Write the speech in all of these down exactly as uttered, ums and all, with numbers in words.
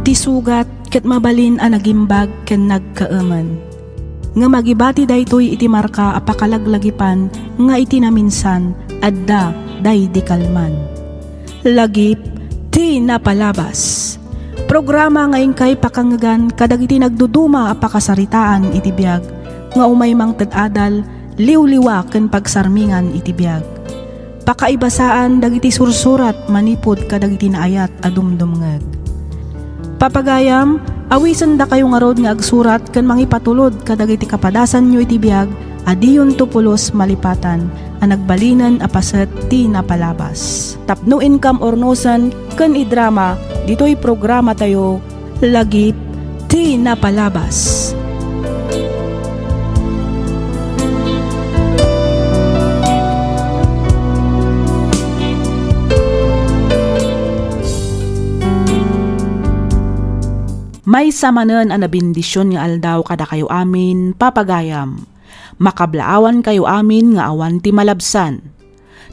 Ti sugat ket mabalin a nagimbag ken nagkaemen. Ngem agibati daytoy iti marka a pakalaglagipan nga iti naminsan, adda daydi kalman. Lagip ti napalabas. Programa nga inkay pakangngegan kadagiti nagduduma a pakasaritaan iti biag nga umay mangted adal, liwliwa ken pagsarmingan iti biag. Pakaibasaan dagiti sursurat manipud kadagiti naayat a dumdumngeg. Papagayam, awisendakayo ngarud nga agsurat ken mangipatulod kadagiti kapadasanyo iti biag a diyonto pulos malipatan a nagbalinen a paset ti napalabas. Tapno inkam urnosen ken idrama ditoy programatayo, Lagip ti Napalabas. Maysa manen a nabendision nga aldaw kadakayo amin, papagayam. Makablaawankayo amin nga awan ti malabsan.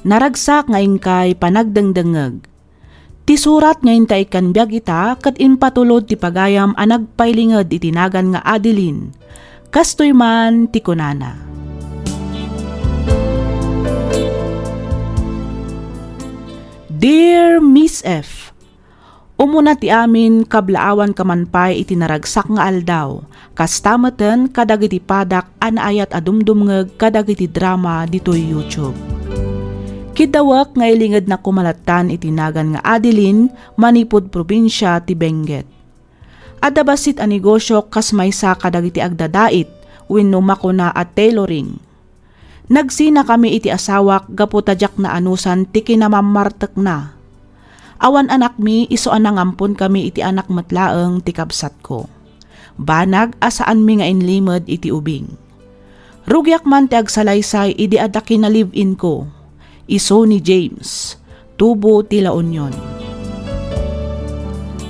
Naragsak nga inkay panagdengdengngeg. Ti surat nga inta ikkan biag ita ket impatulod ti pagayam a nagpailinged iti nagan nga Adeline. Kastoy man ti kunana, Dear Miss F, Umuna ti amin, kablaawanka man pay iti naragsak nga aldaw, kasta meten kadagiti padak a naayat a dumdumngeg kadagiti drama ditoy YouTube. Kiddawek nga ilingednak koma lattan iti nagan nga Adeline manipud probinsia ti Benguet. Adda bassit a negosio kas maysa kadagiti agdadait wenno makuna a tailoring. Nagsinakami iti asawak gapu ta diak naanusan ti kinamammartekna. Awan anakmi, isu a nangamponkami iti anak met laeng ti kabsatko. Banag a saanmi nga inlimed iti ubing. Rugiak man ti agsalaysay idi adda kinalive-inko, isu ni James, tubo ti La Union.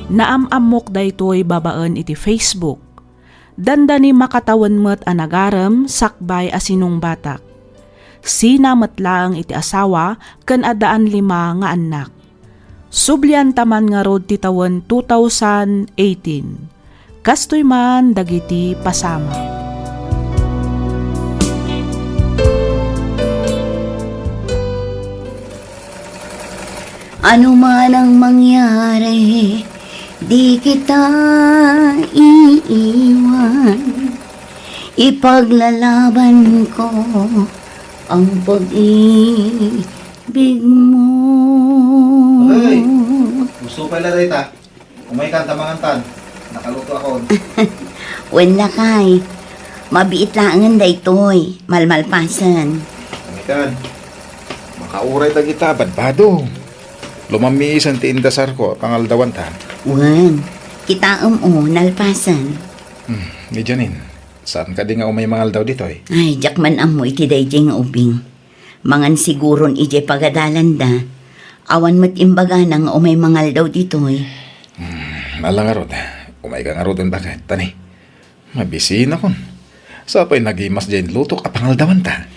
Naam-ammok daytoy babaen iti Facebook. Dandani makatawen met a nagarem sakbay a sinungbatak. Sina met laeng iti asawa ken addaan lima nga annak. Sublianta man ngarud ti tawen two thousand eighteen. Kastoy man dagiti pasamak. Ano man ang mangyari, di kita iiwan. Ipaglalaban ko ang pag-ibig mo. Aray, gusto pala dayta. Umay kan, ta mangantan. Nakaluto akon. Wen, lakay. Mabiit laengen daytoy. Malmalpasen. Umay kan. Makauray dagita, badbado. Lumammiisan ti indasarko a pangaldawanta. Wen, kitaem o, nalpasen. Hmm, ni Janine, saan kadi nga umay mangaldaw ditoy? Ay, diak man ammo iti daydiay nga ubing. Mangan siguron idiay pagadalanda. Awan met imbagana nga umay mangaldaw ditoy. Hmm, ala ngarud. Umayka ngaruden baket, tani. Mabisinakon. Sapay nagimas diay inlutok a pangaldawanta.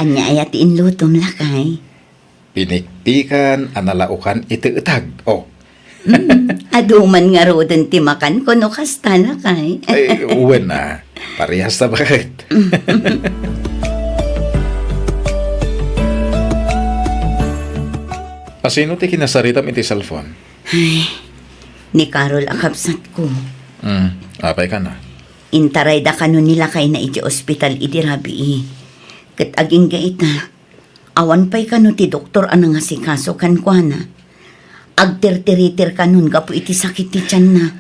Ania aya ti inlutom, lakay? Pinikpikan a nalaokan iti etag. Oh. Hmm, adu man ngaruden ti makanko no kasta, lakay. Ay, wen a. Parehas ta baket. Asino ti kinasaritam iti cellphone? Ay, ni Carol a kabsatko. Hmm, apay kano? Intarayda kano ni lakayna iti ospital idi rabii. Ket agingga ita, awan pay kano ti doktor a nangasikaso kenkuana. Agtirtiritir kanon gapu iti sakit ti tianna.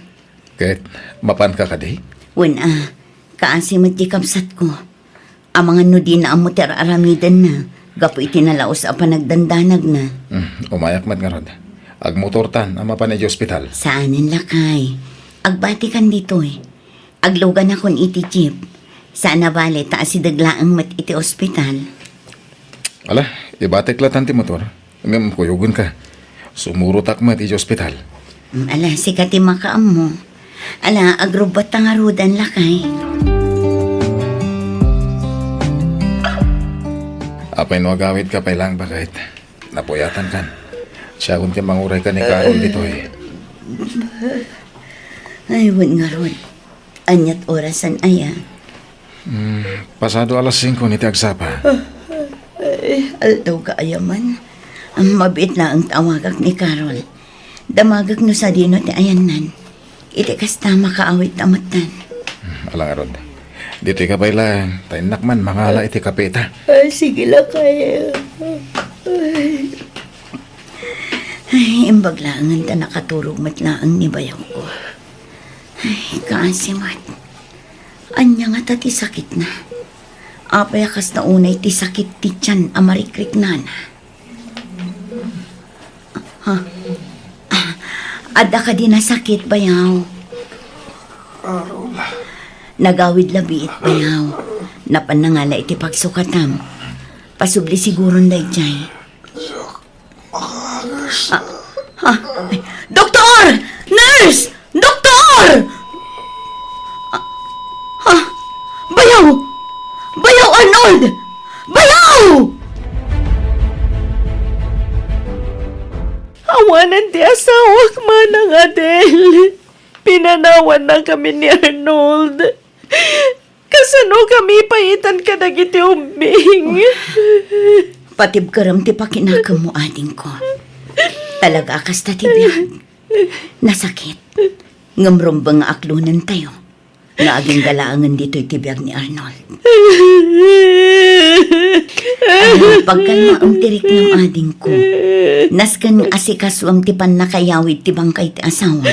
Ket mapanka kadi? Wen a, kaasi met ti kabsatko. Amangan no dina ammo ti ar-aramidenna gapu iti nalaus a panagdandanagna. Hmm, umayak met ngarud. Agmotortan a mapan iti ospital. Saanen, lakay. Agbatikan ditoy. Agluganakon iti jeep. Saan a bale ta asideg laeng met iti ospital. Ala, ibatek latan ti motor. Ngem kuyogenka. Sumurotak met iti ospital. Mm, ala, sika ti makaammo. Ala, agrubbatta ngaruden, lakay. Apay no agawidka pay laeng baket? Napuyatankan. Siakon ti manguray ken ni Carol ditoy. Ay, wen ngarud. Ania't orasen aya? Hmm, pasado alas singko iti agsapa. Ay, aldaw ka aya man. Mabiit laeng ta awagak ni Carol. Damagek no sadino ti ayanna. Iti kasta, makaawidta metten. Hmm, ala ngarud. Ditoy ka pay laeng, ta innak man mangala iti kapeta. Ay, sige lakay. Ay. Ay, imbag laengen ta nakaturog met laeng ni bayawko. Ay, kaasi met. Ania ngata ti sakitna? Apay a kasta unay ti sakit ti tian a marikriknana? Ha? Ah, adda kadi nasakit, bayaw? Carol. Nagawid labiit, bayaw. Napan nangala iti pagsukatam. Pasubli siguron daydiay. Ah, ah, ay, doktor! Nurse! Doktor! Ah, ah, bayaw! Bayaw, Arnold! Bayaw! Awanen ti asawak, Manang Adel. Pinanawannakami ni Arnold. Kasano kami paitan kadagiti ubbing? Patibkerem ti pakinakemmo, adingko. Talaga a kasta ti biag. Nasakit. Ngem rumbeng nga aklonentayo nga agingga laengen ditoy ti biag ni Arnold. Ay, pagkalmaem ti riknam, adingko. Nasken nga asikasuem ti pannakayawid ti bangkay ti asawam.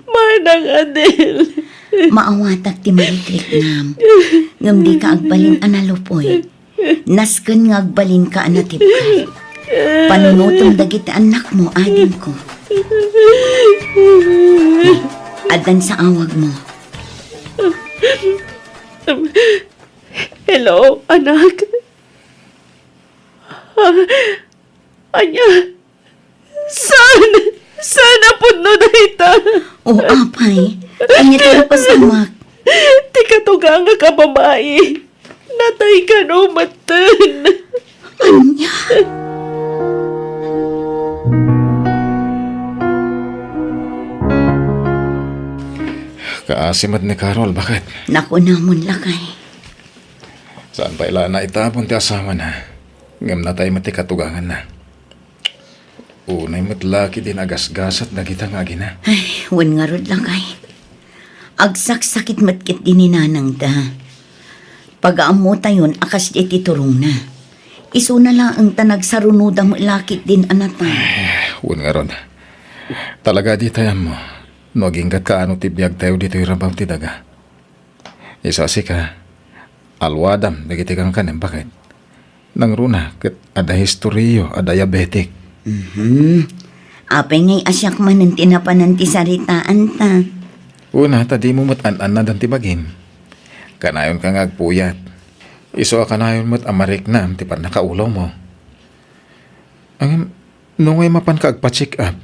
Manang Adel. Maawatak ti marikriknam, ngem dika agbalin a nalupoy. Nasken nga agbalinka a natibker. Panunotem dagiti annakmo, adingko. Addan sa awagmo. Hello, anak. Ah, ania? Saan? Saan a pudno dayta? O, apay, ania ti napasamak? Ti katugangak a babai, natay kano metten. Ania? Kaasi met ni Carol, baket? Nakunamon, lakay. Saan pay la naitapon ti asawana, ngem natay met ti katuganganna. Unay met la ketdin agasgasat dagita nga agina. Ay, wen ngarud, lakay. Agsaksakit met ketdi ni nanangda. Pagaammotayon a kasdiay ti turongna. Isuna laeng ta nagsarunoda met la ketdin a natay. Ay, wen ngarud. Talaga a ditay ammo no agingga't kaano ti biagtayo ditoy rabaw ti daga. Isu a sika, aluadam dagiti kankanem, baket? Nangruna ket adda historiayo a diabetic. Mhm. Apay ngay a siak manen ti napanan ti saritaanta? Una, ta dimo met an-annadan ti bagim. Kanayonka nga agpuyat. Isu a kanayon met a mariknam ti pannakaulawmo. Ngem, no ngay mapanka agpa-check up,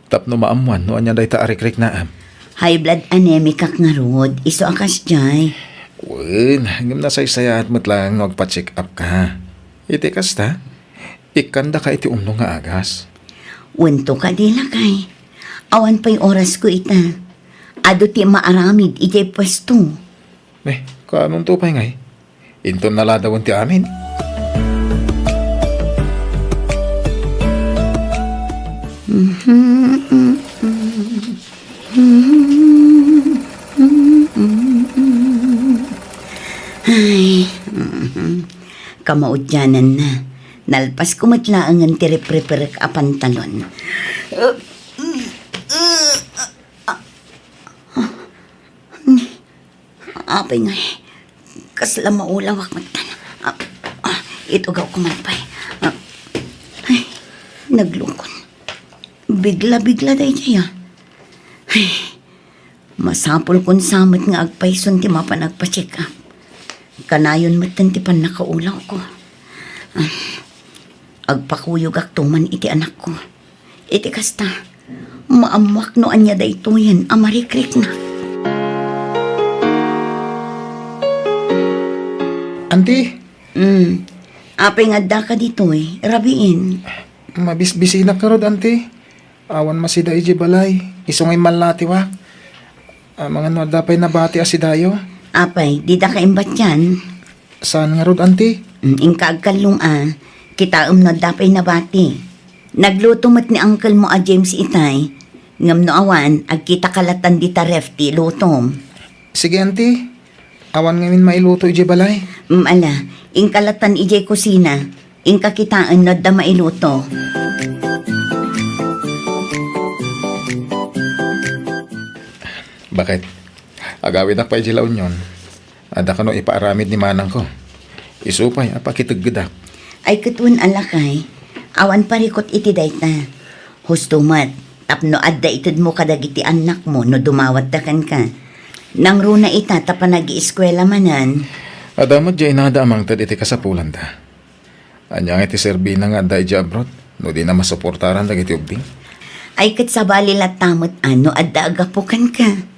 tapno maammuan no ania dayta a rikriknaam. High blood anemic-ak ngarud, isu a kasdiay. Wen, ngem nasaysayaat met laeng no agpa-check up ka. Iti kasta, ikkandaka iti umno nga agas. Wen to kadi, lakay. Awan pay orasko ita. Adu ti maaramid idiay puesto. Ne, kaanonto pay ngay? Inton naladawen ti amin. Ay, kamaudiananna. Nalpasko met laengen ti ripriperek a pantalon. Apay ngay, kasla maulawak metten. Ah, ah, itugawko man pay. Ah, ay, naglukon. Bigla-bigla daydiay, ah. Ay, masapulkon sa met nga agpayson ti mapan agpa-check up. Kanayon metten ti pannakaulawko. Ah, agpakuyogakto man iti anakko. Iti kasta, maammoak no ania daytoyen a marikriknak. Anti? Mm. Apay nga addaka ditoy, rabiin? Mabisbisinak ngarud, anti. Awan masida idiay balay. Isu nga immallatiwak. Amangan no adda pay nabati a sidayo. Apay, dida ka imbatian? Saan ngarud, anti? Mm, inka agkallong a. Kitaem no adda pay nabati. Nagluto met ni uncle mo a James itay. Ngem no awan, agkitaka lattan dita ref ti ilutom. Sige, anti. Awan ngamin mailuto idiay balay. Mm, ala, inka lattan idiay kusina. Inka kitaen no adda mailuto. Baket, agawidak pay idiay La Union. Adda kano ipaaramid ni manangko. Isu pay a pakiteggedak. Ay, ket wen a lakay, awan parikut iti dayta. Husto met, tapno adda itedmo kadagiti annakmo no dumawatta kenka. Nangruna ita ta panagieskuela manen. Adda met diay inada a mangted iti kasapulanda. Ania nga iti serbina nga adda idiay abroad no dina masuportaran dagiti ubing? Ay, ket sabali latta met a no adda aggapu kenka.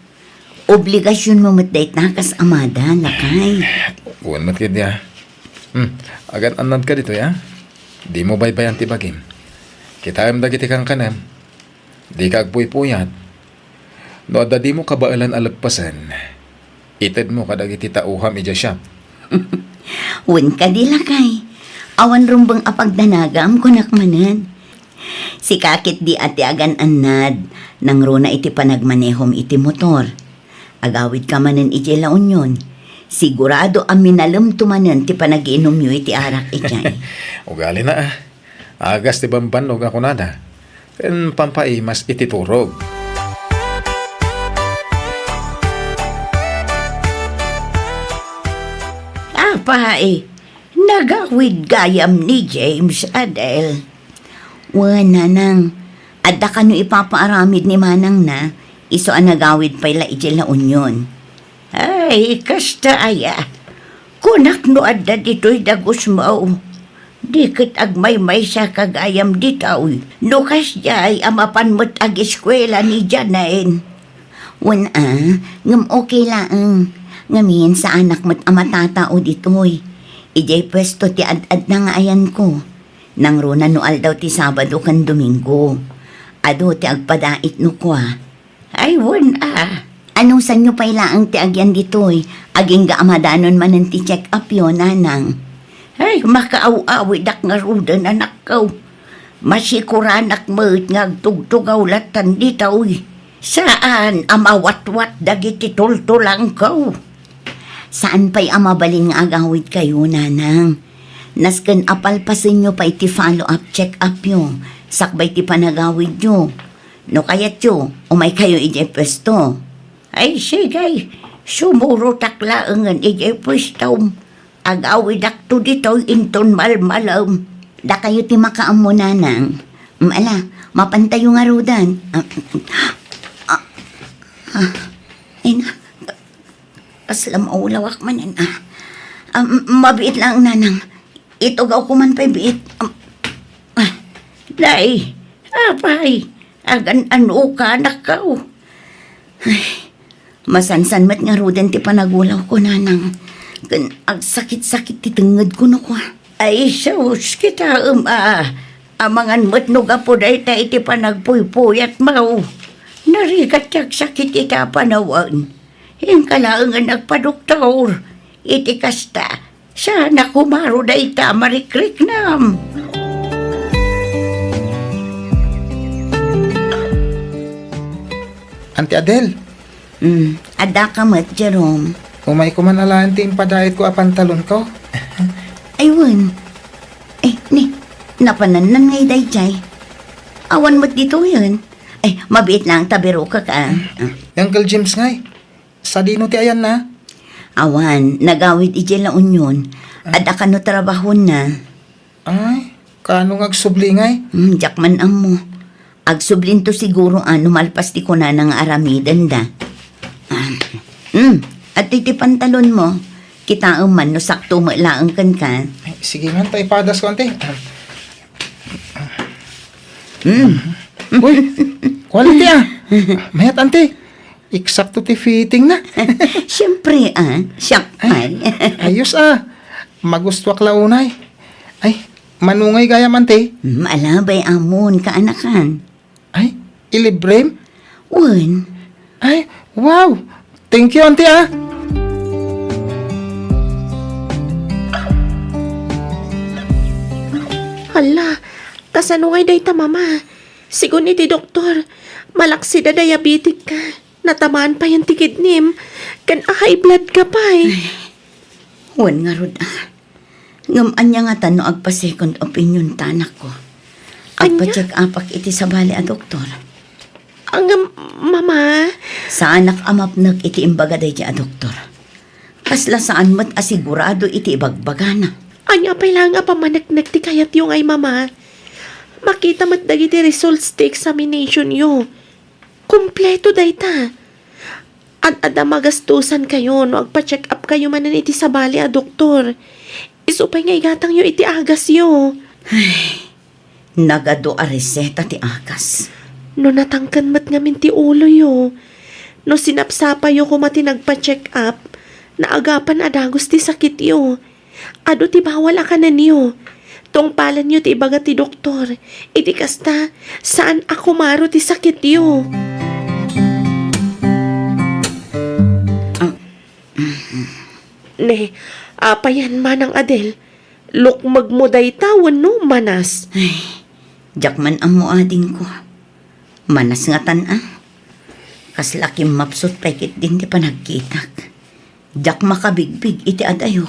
Obligasionmo met dayta kas amada, lakay. Wen met ketdi a. Hmm, agan-annadka ditoy a. Dimo baybay-an ti bagim. Kitaem dagiti kankanem. Dika agpuypuyat. No adda dimo kabaelan a leppasen, itedmo kadagiti tauham idiay shop. Wen kadi, lakay. Awan rumbeng a pagdanagam, kunak manen. Sika ketdi a ti agan-annad, nangruna iti panagmanehom iti motor. Agawidka manen idiay La Union. Sigurado a minalemto manen ti panagiinumyo iti arak idiay. Ugalina a. Agas ti bambannog a kunada, ken pampaimas iti turog. Apay, nagawid gayam ni James, Adel? Wen, nanang. Adda kano ipapaaramid ni manangna, isu a nagawid pay la idiay La Union. Ay, kasta aya. Kunak no adda ditoy dagusmo. Di ket agmaymaysa ka gayam ditoy. No kasdiay a mapan met ageskuela ni Janine. Wen a, ngem okay laeng. Ngamin, saanak met a matatao ditoy. Idiay puesto ti ad-adda nga ayanko. Nangruna no aldaw ti Sabado ken Domingo. Adu ti agpadait no kua. Ay, wen a. Anusanyo pay laeng ti agyan ditoy, agingga a madanon manen ti check-upyo, nanang. Ay, makaaw-awidak ngaruden, anakko. Masikuranak met nga agtugtugaw lattan ditoy. Saan a mawatwat dagiti tultulangko. Saan pay a mabalin nga agawidkayo, nanang. Nasken a palpasenyo pay ti follow-up check-upyo, sakbay ti panagawidyo. No kayatyo, umaykayo idiay puesto. Ay, sige, sumurotak laengen idiay puestom. Agawidakto ditoy inton malmalem. Dakayo ti makaammo, nanang. Mm, ala, mapantayo ngaruden. Ah, ah, ah, ay na, kasla maulawak manen, ah. Ah, m-, mabiit lang, nanang. Itugawko man pay biit. Ah, ah. Nay, apay, agan-anoka, anakko. Ay, masansan met ngaruden ti panagulawko, nanang. Ken agsakit-sakit ti tengngedko no kua. Ay, sus, kitaem a. Amangan met no gapu dayta iti panagpuypuyatmo. Narigat ti agsakit ita a panawen. Inka laengen agpadoktor. Iti kasta, saan a kumaro dayta a marikriknam. Auntie Adel. Mm, adda ka met, Jerome. Umayko man alaen ti impadaitko a pantalonko. Ay, wen. Eh, ni, napanannan ngay dayjay. Awan met ditoyen. Ay, mabiit lang ta birokak, ah. Ni Uncle James ngay. Sadino ti ayanna? Awan, nagawid idiay La Union. Ah. Adda kano trabahona. Ay, kaano nga agsubli ngay? Hmm, diak man ammo. Agsublinto siguro a no malpas ti kunana nga aramidenda. Ah, hmm, adtoy ti pantalonmo. Kitaem man no sakto met laeng kenka. Ay, sige man, ta ipadasko, ante. Hmm. Uy, quality, ah. Mayat, ante. Eksakto ti fittingna. Siyempre, ah, siak pay. Ay, ayos, ah. Magustuak la unay. Ay, mano ngay gayam, ante? Hmm, ala, bay-amon, kaanakan. Ay, Ilibrem? Wen. Ay, wow! Thank you, Auntie, ah! Hala, kasano ngay dayta, Mama? Sigun iti doktor, malaksid a diabetic ka. Natamaan payen ti kidnim, ken a high blood ka pay. Ay, wen ngarud, ah. Ngem ania ngatan no agpa-second opinion ta, anakko? Ania? Agpa-check upak iti sabali a doktor. Ngem, Mama? Saanak a mapnek iti imbaga daydi a doktor. Kasla saan met a sigurado iti ibagbagana. Ania pay laeng a pammaneknek ti kayatyo ngay, Mama? Makita met dagiti results ti examination yo. Kompleto dayta. Ad-adda magastosankayo no agpa-check up kayo manen iti sabali a doktor. Isu pay nga igatangyo iti agasyo. Ay, nagadu a reseta ti agas. No natangken met ngamin ti uloyo, no sinapsapayo koma ti nagpa-check up, naagapan a dagus ti sakityo. Adu ti bawal a kanenyo. Tungpalenyo ti ibaga ti doktor. Iti kasta, saan a kumaro ti sakityo. Ah. Ne, apayan, Manang Adel? Lukmegmo dayta wenno manas? Ay, diak man ammo, adingko. Manas ngatan, a. Kasla kimmapsut pay ketdin ti panagkitak. Diak makabigbig iti adayo.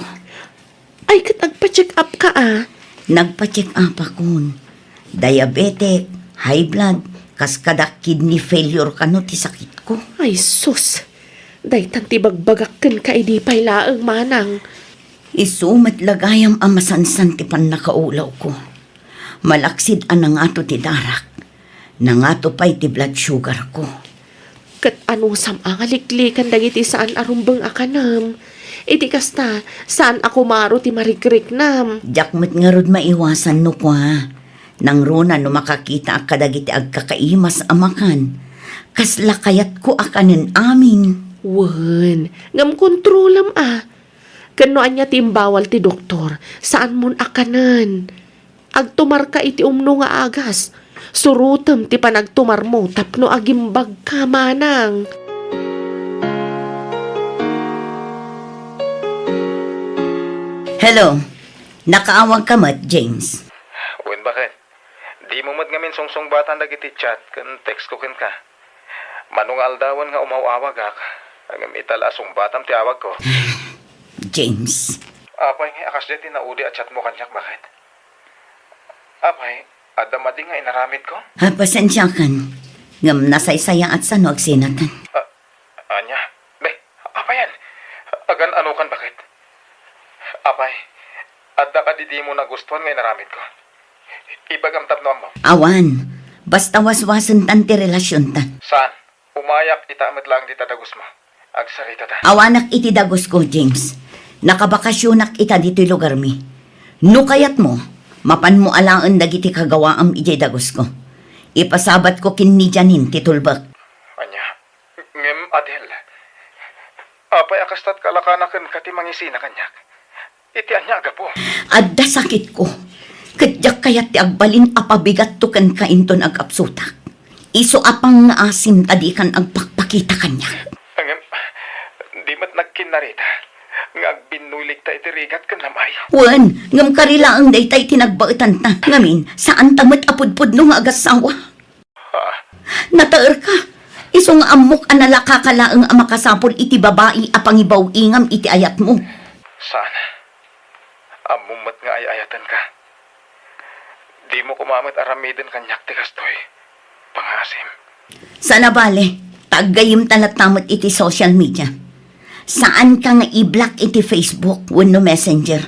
Ay, ket agpa-check up ka, a? Nagpa-check up akon. Diabetic, high blood, kas kada kidney failure kano ti sakitko. Ay, sus! Daytan ti bagbagak kenka idi pay laeng, Manang. Isu met la gayam a masansan ti pannakaulawko. Malaksid a nangato ti darak, nangato pay ti blood sugar ko. Ket anusam a nga likliken dagiti saan a rumbeng a kanem? Iti kasta, saan a kumaro ti marikriknam? Diak met ngarud maiwasan no kua. Nangruna no makakitaak kadagiti agkakaimas a makan. Kasla kayatko a kanen amin. Wen, ngem kontrolem a. Ken no ania ti imbawal ti doktor, saanmon a kanen. Agtumarka iti umno nga agas. Surotem ti panagtumarmo tapno agimbagka, Manang. Hello. Nakaawagka met, James? Wen, baket. Dimo met ngamin sungsungbatan dagiti chat ken text ko kenka. Mano nga aldawen nga umaw-awagak, ngem ita la a sungbatam ti awagko. James. Apay nga a kasdiay ti naudi a chatmo kaniak, baket? Apay, adda madi nga inaramidko? Ah, pasensiakan. Ngem nasaysayaatsa no agsinatan. Ah, ania? Be, apayan? Agan-anokan, baket? Apay, adda kadi dimo nagustuan nga inaramidko? Ibagam tapno ammom. Awan. Basta waswasentan ti relasiontan. Saan? Umayak ita met laeng dita dagusmo. Agsaritata. Awanak iti dagusko, James. Nakabakasionak ita ditoy lugarmi. No kayatmo, mapanmo alaen dagiti kagawaam idiay dagusko. Ipasabatko ken ni Janine ti tulbek. Ania? Ngem, Adel, apay a kastat kalakanaken ka ti mangisina kaniak? Iti ania a gapu? Adda sakitko, ket diak kayat ti agbalin a pabigatto kenka inton agkapsutak. Isu a pangngaasim ta dikan agpakpakita kaniak. Ngem, di met nagkinnarita nga agbinnuligta iti rigat ken nam-ay. Wen, ngem kari laeng dayta iti nagbaetanta. Ngamin, saanta met a pudpudno nga agassawa. Ha? Nataerka. Isu nga ammok a nalaka ka laeng a makasapul iti babai a pangibaw-ingam iti ayatmo. Saan? Ammom met nga ay-ayatenka. Dimo koma met aramiden kaniak ti kastoy. Pangngaasim. Saan a bale, ta aggayemta latta met iti social media. Saanka nga i-block iti Facebook wenno Messenger.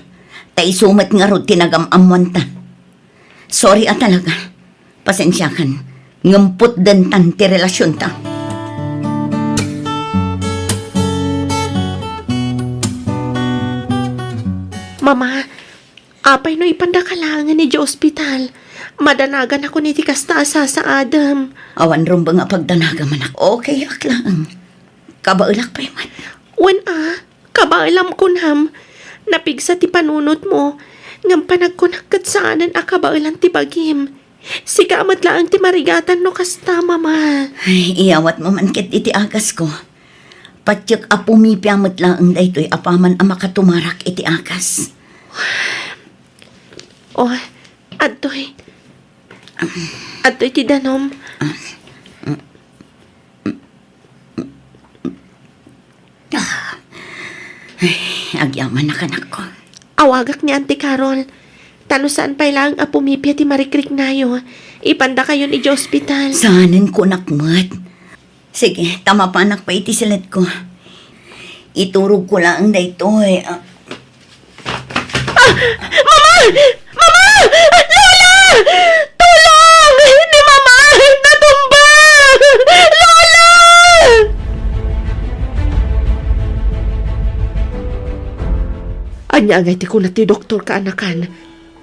Ta isu met ngarud ti nagam-ammoanta. Sorry a talaga. Pasensiakan. Ngem putdentan ti relasionta. Mama, apay no ipandaka laengen idiay ospital? Madanaganakon iti kasta a sasaadem. Awan rumbeng a pagdanagam, anak. Okay ak laeng. Kabaelak pay met. Wen a, kabaelam kunam. Napigsa ti panunotmo, ngem panagkunak ket saanen a kabaelan ti bagim. Sika met laeng ti marigatan no kasta, Mama. Ay, iyawatmo man ket iti agasko. Patiek a pumipia met laeng daytoy apaman a makatumarak iti agas. Oh, adtoy. Adtoy ti danum. Ay, agyamanak, anakko. Awagak ni Auntie Carol. Ta no saan pay laeng a pumipia ti marikriknayo, ipandakayon idiay ospital. Saanen kunak met. Sige, ta mapanak pay iti siletko. Iturogko laeng daytoy. Ah, Ah! Mama! Mama! Lola! Tulong! Ni Mama! Natumba! Lola! Ania ngay ti kuna ti doktor, kaanakan?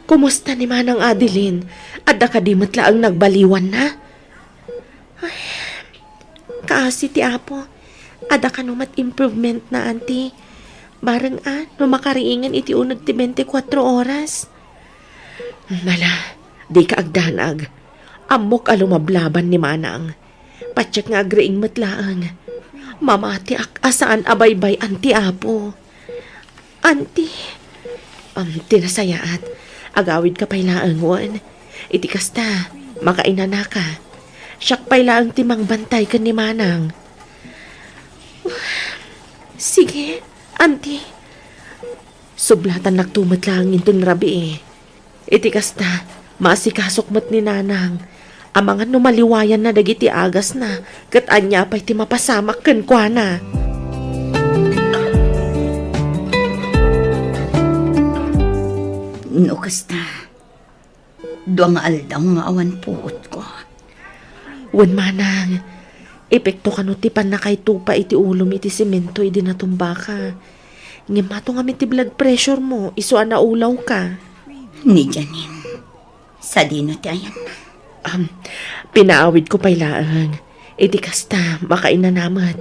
Kumusta ni Manang Adeline? Adda kadi met laeng nagbaliwanna? Ay, kaasi ti Apo. Adda kano met improvement na, Auntie. Bareng a, no makariingen iti uneg ti bente kuatro oras. Ala, dika agdanag. Ammok a lumablaban ni Manang. Patiek nga agriing met laeng. Mamatiak a saan a baybay-an ti Apo. Auntie. Am, ti nasayaat, agawidka pay laeng wen. Iti kasta, makainanaka. Siak pay laeng ti mangbantay ken ni Manang. Sige, Auntie. Sublatan nakto met laeng inton rabii. Iti kasta, maasikasok met ni Nanang. Amangan no maliwayanna dagiti agasna, ket ania pay ti mapasamak kenkuana. No kasta, dua nga aldaw nga awan puotko. Wen, Manang, epekto kano ti pannakaytupa iti ulom iti semento idi natumbaka. Ngem mato ngamin ti blood pressure mo, isu a naulawka. Ni Janine, sadino ti ayanna? Am, pinaawidko pay laeng. Iti kasta, makainana met.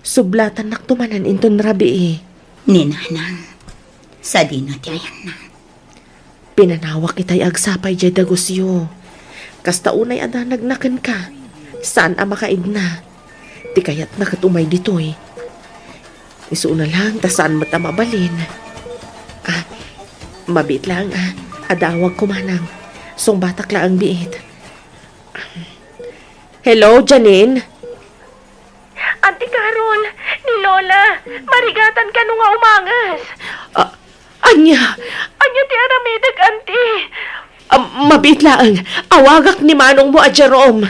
Sublatan nakto manen inton rabii. Ni Nanang, sadino ti ayanna? Pinanawak itay agsapa idiay dagusyo. Kasta unay a danagna kenka, saan a makaidna. Ti kayatna ket umay ditoy. Isuna laeng ta saan met a mabalin. Ah, mabiit laeng a, adda awagko, Manang. Sungbatak laeng biit. Hello, Janine? Auntie Carol, ni Lola, marigatan kano nga umanges. Ah, ania? Ania ti aramidek, Auntie? Ah, mabiit laeng. Awagak ni manongmo a Jerome.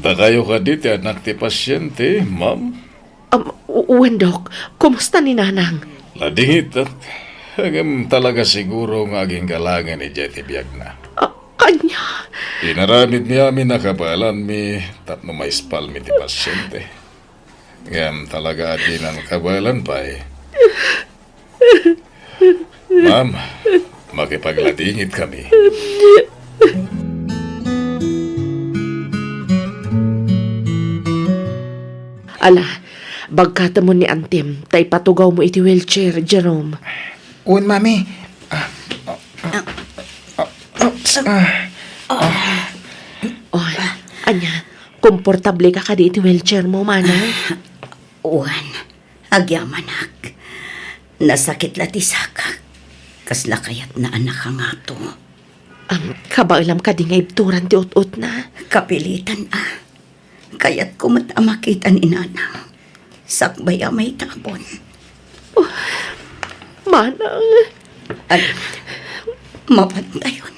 Dakayo kadi ti anak ti pasiente, ma'am? Um, u-, wen, Dok. Kumusta ni Nanang? Nadingitak. Ngem talaga siguro nga aginggalangen idiay ti biagna. A-, ania? Inaramidmi amin a kabaelanmi tapno maispalmi ti pasiente. Ngem talaga a dinan kabaelan pay. Ma'am, makipagladingit kami. Ala, bagkatemon ni Antim, ta ipatugawmo iti wheelchair, Jerome. Wen, Mami. Ah, ah, ah, ah, oops, ah, ah. Oh, ania, komportable ka kadi iti wheelchair mo, Mana? Wen. Agyamanak. Nasakit la ti sakak. Kasla kayatna a nakangato. Am, kabaelam kadi nga ibturan ti ut-utna? Kapilitan a. Kayatko met a makita ni Nanang. Sakbay a maitabon. Oh, Manang. Al-, mapantayon.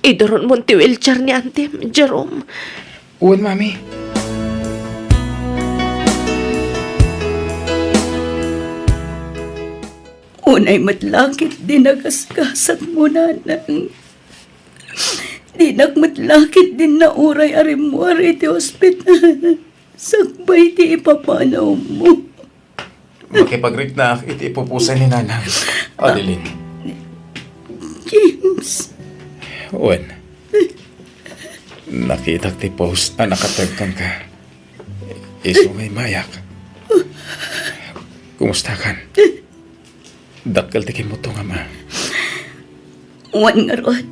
Iduronmon ti wheelchair ni Antim, Jerome. Wen, Mami. Unay met la ketdi nagasgasatmo, Nanang. Dinak met la ketdi nauray a rimmuar iti ospital. Sakbay ti ipapanawmo. Makipagriknaak iti ipupusan ni Nanang. Adeline. James. Wen. Nakitak ti post a nakatag kenka. Isu nga immayak. Kumustakan? Dakkel ti kimmutong, Ama. Wen ngarud,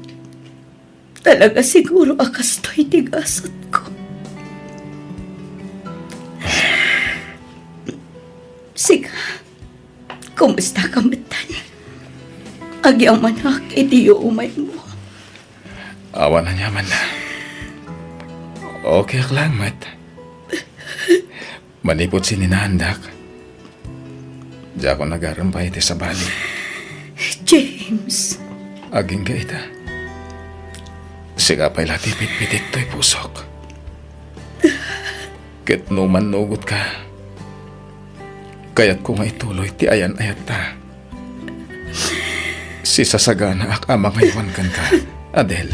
talaga siguro a kastoy ti gasatko. Sika, kumusta ka metten? Agyamanak iti yuumaymo. Awan aniaman. Okay ak lang met. Manipud sininaandak, diakon agarem pay iti sabali. James. Agingga ita. Sika pay la ti pitpitit toy pusok. Ket no mannugot ka, kayatko nga ituloy ti ayan-ayatta. Sisasaganaak a mangaywan kenka, Adel.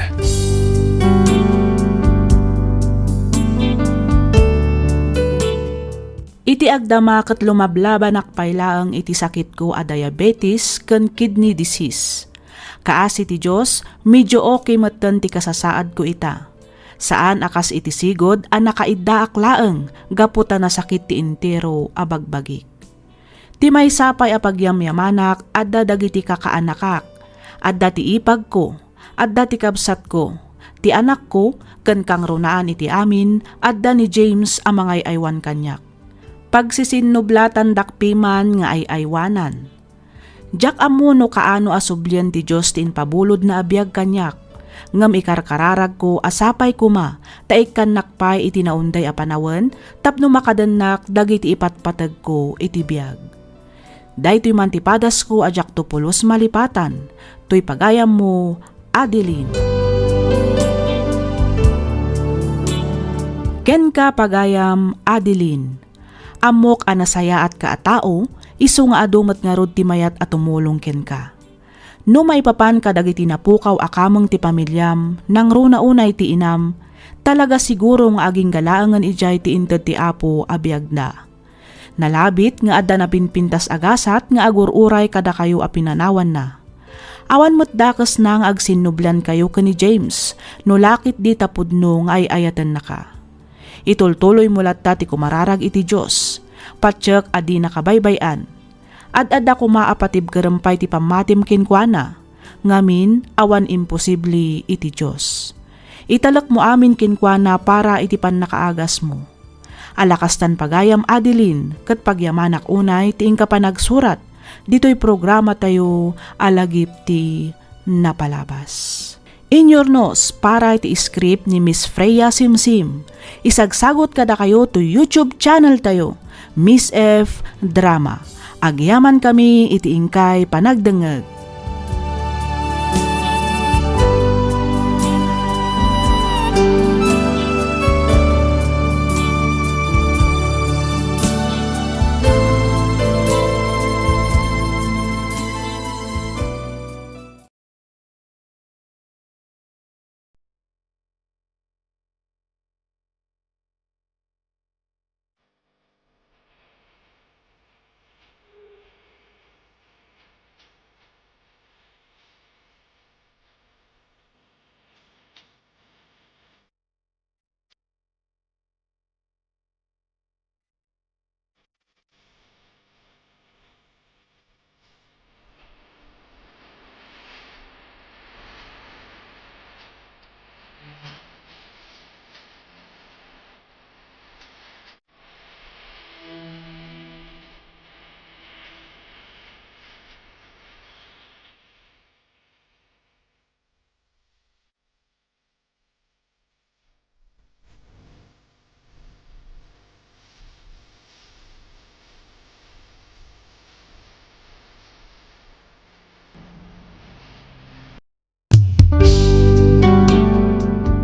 Iti agdama ket lumablabanak pay laeng iti sakitko a diabetes ken kidney disease. Kaasi ti Dios, medyo okay metten ti kasasaadko ita. Saan a kas iti sigud a nakaiddaak laeng gapu ta nasakit ti entero a bagbagik. Ti maysa pay a pagyamyamanak, adda dagiti kakaanakak, adda ti ipagko, adda ti kabsatko, ti anakko, ken kangrunaan iti amin, adda ni James a mangay-aywan kaniak. Pagsisinnublatan dakpiman nga ay-aywanan. Diak ammo no kaano a sublien ti Dios ti impabulodna a biag kaniak, ngem ikarkararagko a sapay koma ta ikkannak pay iti naunday a panawen tapno makadennak dagiti ipatpategko iti biag. Daytoy man ti padasko a diakto pulos malipatan, toy pagayammo, Adeline. Kenka, pagayam, Adeline. Ammok a nasayaatka a tao, isu nga adu met ngarud ti mayat a tumulong kenka. No maipapan kadagiti napukaw a kameng ti pamiliam, nangruna unay ti inam, talaga siguro nga agingga laengen idiay ti inted ti Apo a biagda. Nalabit nga adda napinpintas a gasat nga agur-uray kadakayo a pinanawanna. Awan met dakesna nga agsinnubliankayo ken ni James no la ketdi ta pudno nga ay-ayatennaka. Itultuloymo latta ti kumararag iti Dios. Patiek a dinaka baybay-an. Ad-adda koma a patibkerem pay ti pammatim kenkuana. Ngamin, awan imposible iti Dios. Italekmo amin kenkuana para iti pannakaagasmo. Ala kastan pagayam, Adeline, ket pagyamanak unay ti inka panagsurat ditoy programatayo a Lagip ti Napalabas. Inyurnos para iti script ni Miss Freya Simsim. Isagsagot kadakayo to YouTube channel tayo, Miss F Drama. Agyamankami iti inkay panagdengngeg.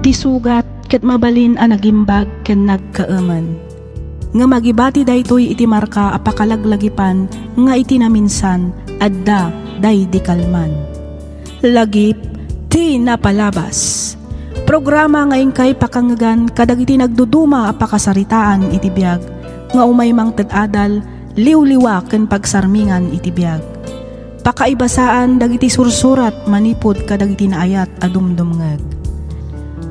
Ti sugat ket mabalin a nagimbag ken nagkaemen. Ngem agibati daytoy iti marka a pakalaglagipan nga iti naminsan adda daydi kalman. Lagip ti Napalabas. Programa nga inkay pakangngegan kadagiti nagduduma a pakasaritaan iti biag nga umay mangted adal, liwliwa ken pagsarmingan iti biag. Pakaibasaan dagiti sursurat manipud kadagiti naayat a dumdumngeg.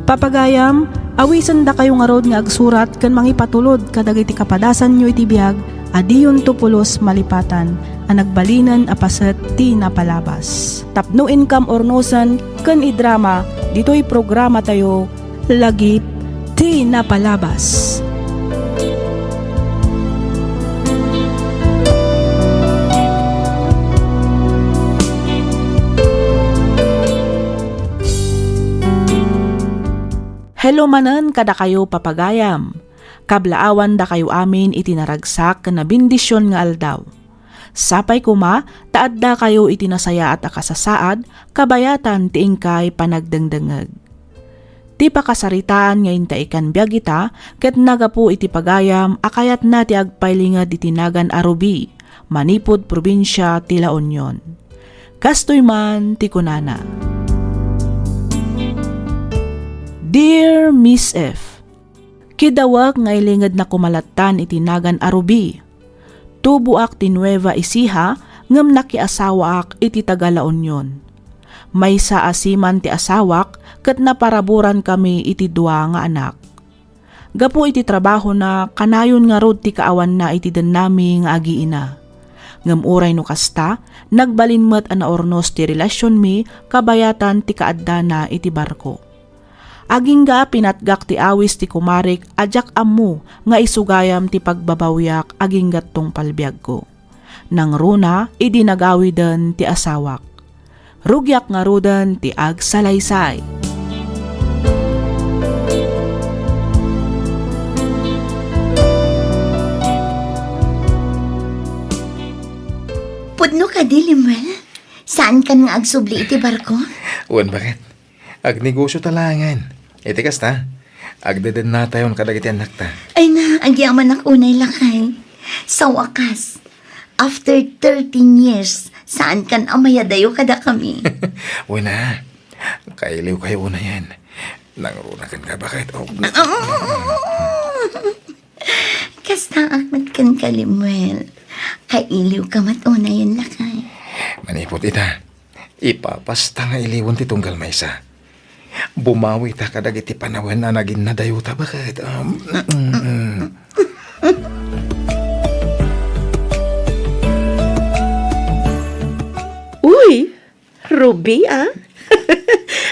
Papagayam, awisendakayo ngarud nga agsurat ken mangipatulod kadagiti kapadasanyo iti biag a diyonto pulos malipatan. a nagbalinen a paset ti napalabas. Tapno inkam urnosen ken idrama ditoy programatayo, Lagip ti Napalabas. Hello manen kadakayo, papagayam. Kablaawandakayo amin iti naragsak ken nabendision nga aldaw. Sapay koma ta addakayo iti nasayaat a kasasaad kabayatan ti inkay panagdengdengngeg. Ti pakasaritaan nga intaikan biag ita ket nagapu iti pagayam a kayatna ti agpailinged iti nagan a Ruby, manipud probinsia ti La Union. Kastoy man ti kunana, Dear Miss F, kidawek nga ilingedna koma lattan iti nagan a Ruby. Tuboak ti Nueva Ecija ngem nakiasawaak iti taga La Union. Maysa a seaman ti asawak ket naparaburan kami iti dua nga anak. Gapu iti trabahona, kanayon ngarud ti kaawanna iti dennami nga agiina. Ngem uray no kasta, nagbalin met a naurnos ti relasionmi kabayatan ti kaaddana iti barko. Agingga a pinatgak ti awis ti kumarik a diak ammo nga isu gayam ti pagbabawiak agingga tungpal biagko. Nangruna idi nagawiden ti asawak. Rugiak ngaruden ti agsalaysay. Pudno kadi, Lemuel? Saankan nga agsubli iti barko? Wen, baket. Agnegosio ta laengen. Iti kasta, agdedennatayon kadagiti annakta. Ay na, agyamanak unay, lakay. Sa wakas, after thirteen years, saankan a mayadayo kadakami. Wen a, kailiwkayo unayen. Nangruna kenka, baket. Oh. Kastaak met kenka, Lemuel. Kailiwka met unayen, lakay. Manipud ita, ipapasta nga iliwen ti tunggal maysa. Bumawita kadagiti panawen a naginnadayota, baket. Um, mm, mm. Uy, Ruby, ah?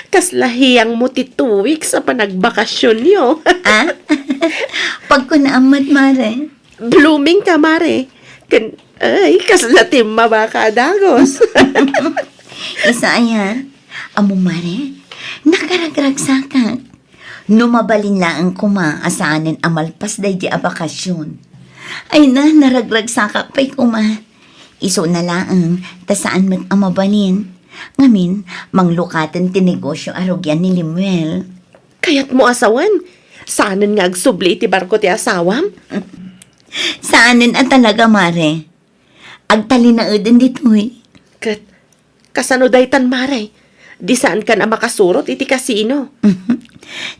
Kasla hiyangmo ti two weeks a panagbakasionyo. Ah? Pagkunaam met, mare. Blooming ka, mare. Ken, ay, kasla timmaba ka a dagus. Isu aya, ammo, mare, nakaragragsakak. No mabalin laeng koma a saanen a malpas daydi a bakasion. Ay na, naragragsakak pay koma. Isuna laeng, ta saan met a mabalin. Ngamin, manglukaten ti negosio a rugian ni Lemuel. Kayatmo a sawen, saanen nga agsubli iti barko ti asawam? Saanen a talaga, mare. Agtalinaeden ditoy. Ket, kasano daytan, mare? Di saankan a makasurot iti kasino?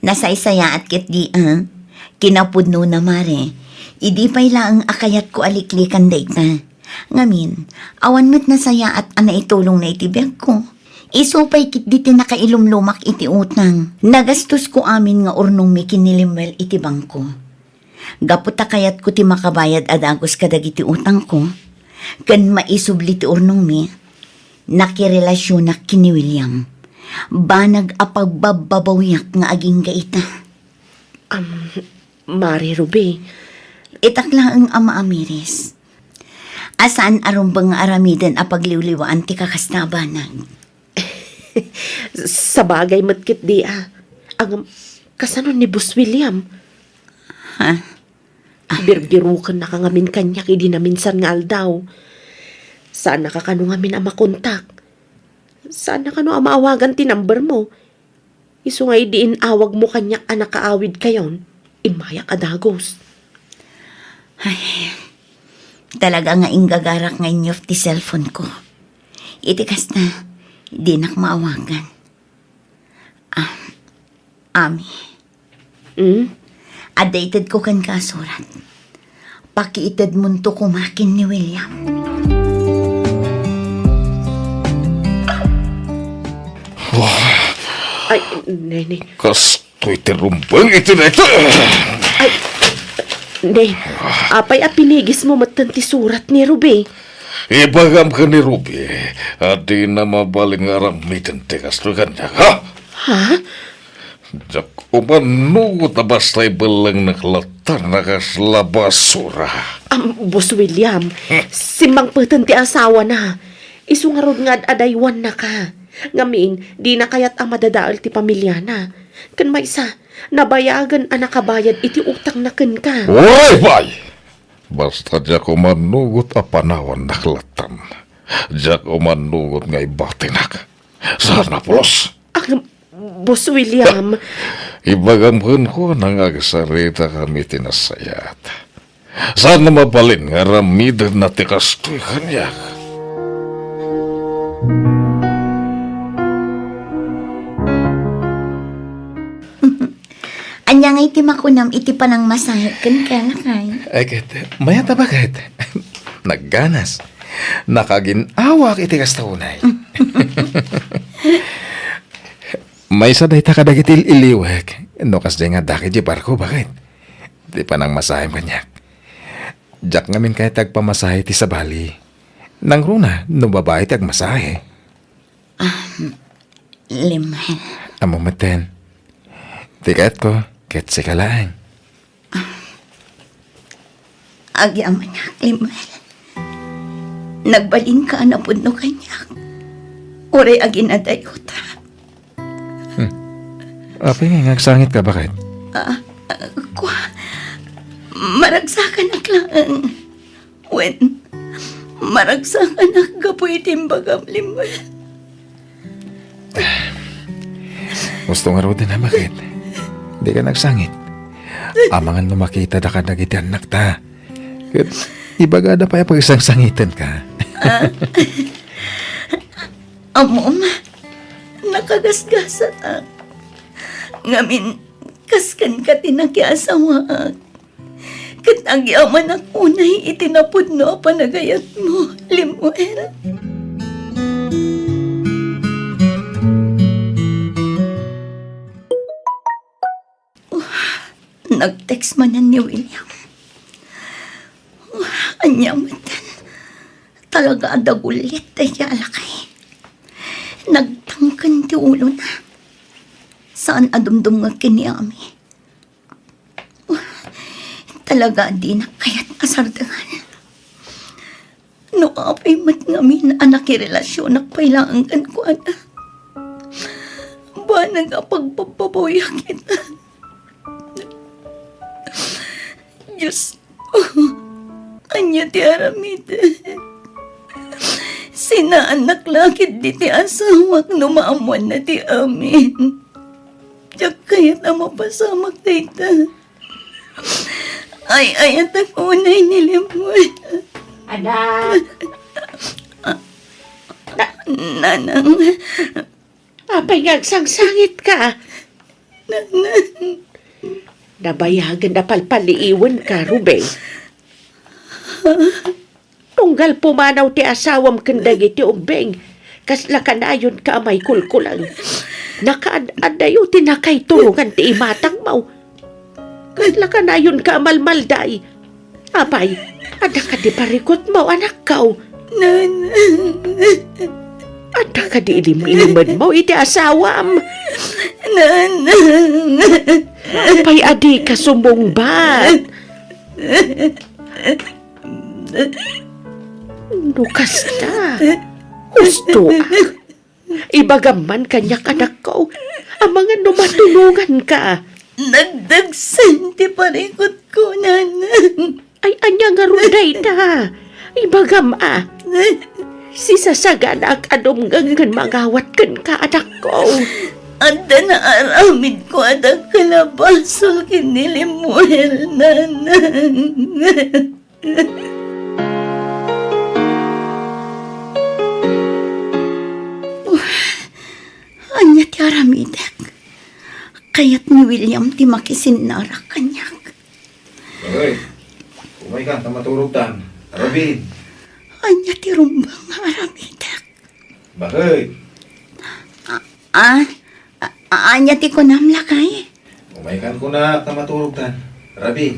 Nasaysayaat ketdi, a. Kinapudnona, mare. Idi pay laeng a kayatko a liklikan dayta. Ngamin, awan met nasayaat a naitulongna iti biagko. Isu pay ketdi ti nakailumlumak iti utang. Nagastosko amin nga urnongmi ken ni Lemuel iti bangko. Gapu ta kayatko ti makabayad a dagus kadagiti utangko, ken maisubli ti urnongmi, nakirelasionak ken ni William. Banag a pagbabbabawiak nga agingga ita. Am, Mare Ruby. Itak laeng a maamiris. A saan a rumbeng nga aramiden a pagliwliwaan ti kakasta a banag. Sabagay met ketdi a. Ngem, kasano ni Boss William? Ha? Birbirukennaka ngamin kaniak idi naminsan nga aldaw. Saannaka kano ngamin a makontak. Saanna kano a maawagan ti numbermo. Isu nga idi in-awagmo kaniak a nakaawidkayon, immayak a dagus. Ay, talaga nga inggagarak nga inyof ti cellphone ko. Iti kasta, dinak maawagan. Ah, Ami. Hmm? Adda itedko kenka a surat. Pakiitedmonto koma ken ni William. Ay, Nene. Kastoy ti rumbeng iti dayta. Ay, Ne, apay a pinigismo metten ti surat ni Ruby? Ibagam ken ni Ruby a dina mabalin nga aramiden ti kastoy kaniak, ha? Ha? Diak umanugot a basta ibellengnak latta a kasla basura. Am, Boss William, simmangpeten ti asawana. Isu ngarud nga ad-adaywanna ka. Ngamin, dina kayat a madadael ti pamiliana. Ken maysa, nabayagen a nakabayad iti utangna kenka. Uray, bay! Basta diak umanugot a panawannak lattan. Diak umanugot nga ibatinak. Saan a pulos? Ah, Boss William. Ibagam kenkuana nga agsaritakami ti nasayaat. Saan a mabalin nga aramidenna ti kastoy kaniak. Ania ngay ti makunam iti panangmasahe kenka, lakay? Ay, ket, mayat a baket. Nagganas. Nakagin-awak iti kasta unay. Maysa dayta kadagiti il-iliwek, no kasdiay nga addaka idiay barko, baket. Ti panangmasahem kaniak. Diak ngamin kayat ti agpamasahe ti sabali. Nangruna, no babai ti agmasahe. Ah, Lemuel. Ammom metten. Ti kayatko, ket sika laeng. Agyamanak, Lemuel. Nagbalinka a napudno kaniak. Uray aginadayota. Hmm. Apay nga agsangitka, baket? Ah, ah, kua, maragsakanak laeng. Wen, maragsakanak gapu iti imbagam, Lemuel. Gusto ngaruden a, baket? Dika nagsangit. Amangan no makitada kadagiti annakta. Ket ibagada pay a pagsangsangitenka. Ah. Ammom, nakagasgasatak. Ngamin, kas kenka ti nakiasawaak. Ket agyamanak unay iti napudno a panagayatmo, Lemuel. Nag-text manen ni William. Ania metten? Talaga a dagullit dayta a lakay. Nagtangken ti ulona. Saan a dumdumngeg ken ni Ami. Talaga a dinak kayat a sardengan. No apay met ngamin a nakirelasionak pay laeng kenkuana, banag a pagbabbabawiak ita. Diosko, ania ti aramidek? Sinaannak la ketdi ti asawak no maammoanna ti amin. Diak kayat a mapasamak dayta. Ay-ayatek unay ni Lemuel. Anak. Na- Nanang. Apay nga agsangsangitka? Nanang. Nabayagen a palpaliiwenka, Ruby. Tunggal pumanaw ti asawam ken dagiti ubbing, kasla kanayonka a maikulkulang. Nakaad-adayo ti nakaiturongan ti imatangmo. Kasla kanayonka a malmalday. Apay, adda kadi parikutmo, anakko? Nanang. Adda kadi ilim-ilimedmo iti asawam? Nanang. Apay a dika sumungbat? No kasta, hustoak. Ibagam man kaniak, anakko, amangan no matulonganka. Nagdagsen ti parikutko, Nanang. Ay, ania ngarud dayta? Ibagam a. Sisasaganaak a dumngeg ken mangawat kenka, anakko. Adda naaramidko a dakkel a basol ken ni Lemuel, Nanang. Ania ti aramidek? Kayat ni William ti makisinnarak kaniak. Baket, umaykan ta maturogtan. Arabin. Ania ti rumbeng nga aramidek? Baket. A-, a-, a-, ania ti kunam, lakay? Umaykan kunak ta maturogtan. Arabin.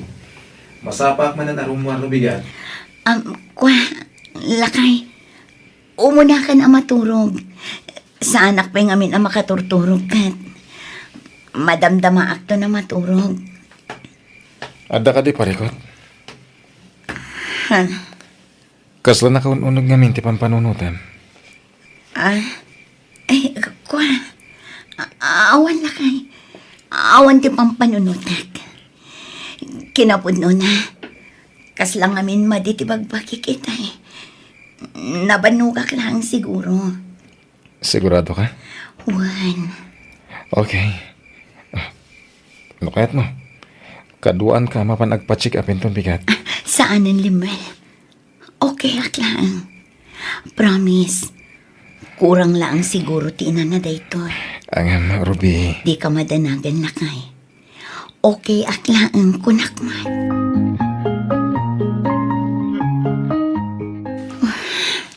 Masapaak manen a rummuar no bigat. Am, kua, Lakay, umunakan a maturog. Saanak pay ngamin a makaturturog ket madamdamaakton a maturog. Adda kadi parikut? Ha? Kasla nakaun-uneg ngamin ti pampanunotem? Ah, ay, kua. A-, awan lakay. Awan ti pampanunotek. Kinapudnona, kasla ngamin madi ti bagbagik itay. Nabannogak laeng siguro. Sigurado ka? Wen. Okay. Ah, no kayatmo, kaduaanka a mapan agpa-check up inton bigat. Saanen, Lemuel. Okay ak laeng. Promise. Kurang laeng siguro ti inana daytoy. Ngem, Ruby. Dika madanagan, lakay. Okay ak laeng, kunak man.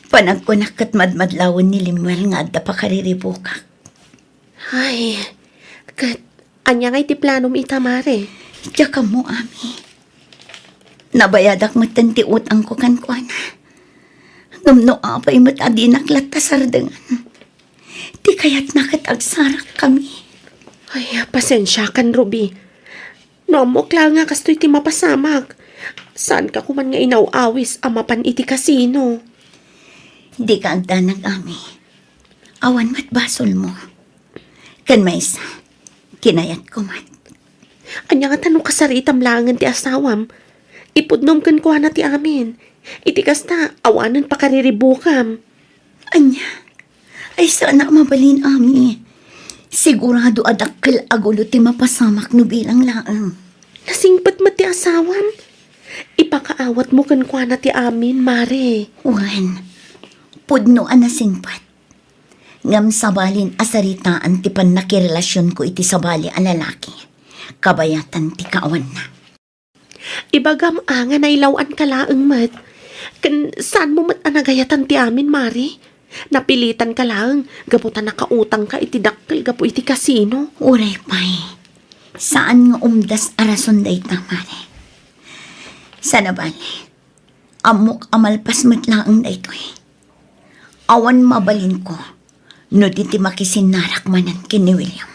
Panagkunak ket madmadlawen ni Lemuel nga adda pakariribukak. Ay, ket ania ngay ti planom ita, Mare? Diak ammo, Ami. Nabayadak metten ti utangko kenkuana. Ngem no apay met a dinak latta sardengan, ti kayatna ket agsarakkami. Ay, pasensiakan, Ruby. No ammok laeng a kastoy ti mapasamak, saanka koman nga inaw-awis a mapan iti kasino. Dika agdanag, Ami. Awan met basolmo. Ken maysa, kinayatko met. Ania ngata no kasaritam laengen ti asawam? Ipudnom kenkuana ti amin. Iti kasta, awanen pakariribukam. Ania? Ay, saanak mabalin, Ami. Sigurado a dakkel a gulo ti mapasamak no bilang laeng. Nasingpet met ti asawam. Ipakaawatmo kenkuana ti amin, Mare. Wen, pudno a nasingpet. Ngem sabalin a saritaan ti pannakirelasionko iti sabali a lalaki, kabayatan ti kaawanna. Ibagam a nga nailaw-anka laeng met. Ken saanmo met a nagayatan ti amin, Mare? Napilitanka laeng gapu ta nakautangka iti dakkel gapu iti kasino. Uray pay, saan nga umdas a rason dayta, Mare. Sanabali, ammok a malpas met laeng daytoy. Awan mabalinko no di ti makisinnarak manen ken ni William.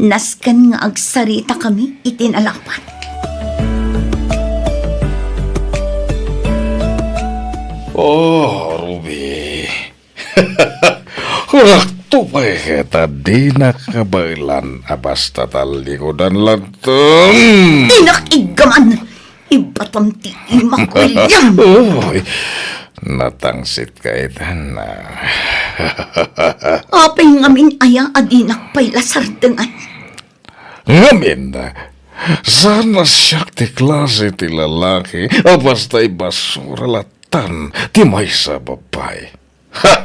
Nasken nga agsaritakami iti nalapat. Oh, Ruby. Kunakto pay ket a dinak kabaelan a basta tallikudan latta. Dinak iggaman! Ibatam ti imak, William! Uy, natangsit ka itan, ah. Apay ngamin aya a dinak pay la sardengan? Ngamin, saan a siak ti klase ti lalaki a basta ibasura lattan ti maysa a babai. Ha!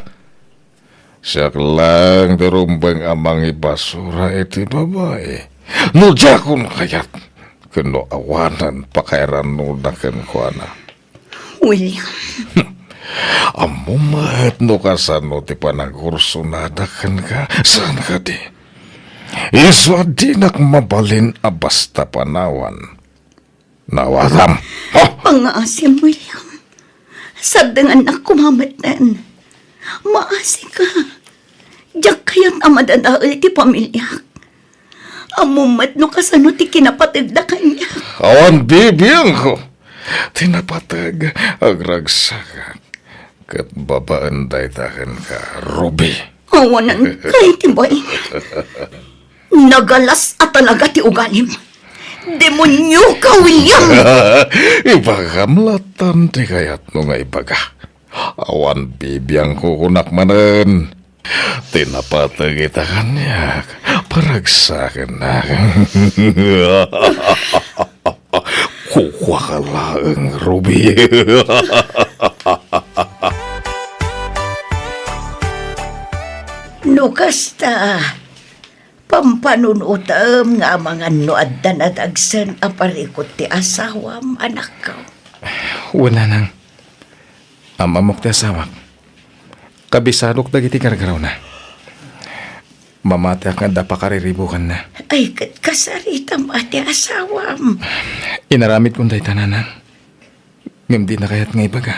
Siak laeng ti rumbeng a mangibasura iti babai. No diakon kayat, ken no awanen pakairanoda kenkuana. William. Ammom met no kasano ti panagursunada kenka, saan kadi? Isu a dinak mabalin a basta panawan. Nawatam. Ha? Pangngaasim, William. Sardengannak koma metten. Maasika. Diak kayat a madadael ti pamiliak. Ammom met no kasano ti kinapategda kaniak. Awan bibiangko ti napateg, agragsakak, ket babaen dayta kenka, Ruby. Awanen kay ti bain. Nagalas a talaga ti ugalim. Demonioka, William! Ibagam lattan ti kayatmo nga ibaga. Awan bibiangko, kunak manen. Ti napateg ita kaniak, paragsakennak. Kukuaka laeng, Ruby. No kasta, pampanunotem nga amangan no adda nadagsen a parikut ti asawam, anakko. Wen, nanang. Am-ammok ti asawak. Kabisadok dagiti gargarawna. Mamatiak nga adda pakariribukanna. Ay, ket kasaritam a ti asawam. Inaramidkon dayta, nanang. Ngem dina kayat nga ibaga.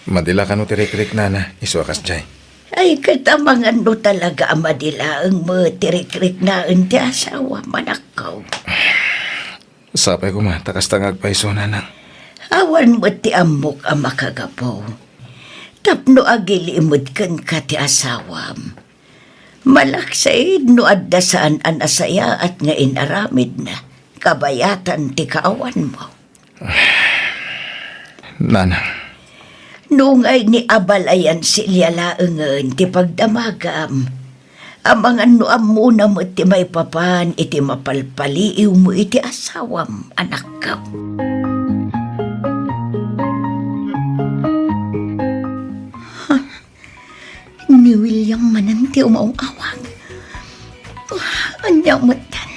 Madi la kano ti rikriknana, isu a kasdiay. Ay, ket amangan no talaga a madi laeng met ti rikriknaen ti asawam, anakko. Sapay koma ta kasta nga agpayso, nanang. Awan met ti ammok a makagapu. Tapno agilimed kenka ti asawam, malaksid no adda saan a nasayaat nga in-aramidna, kabayatan ti kaawanmo. Nanang. Nungay ni abalayan silia laengen ti pagdamagam, amangan no ammona met ti maipapan iti mapalpaliiwmo iti asawam, anakko. Ni William manen ti umaw-awag. Ania metten?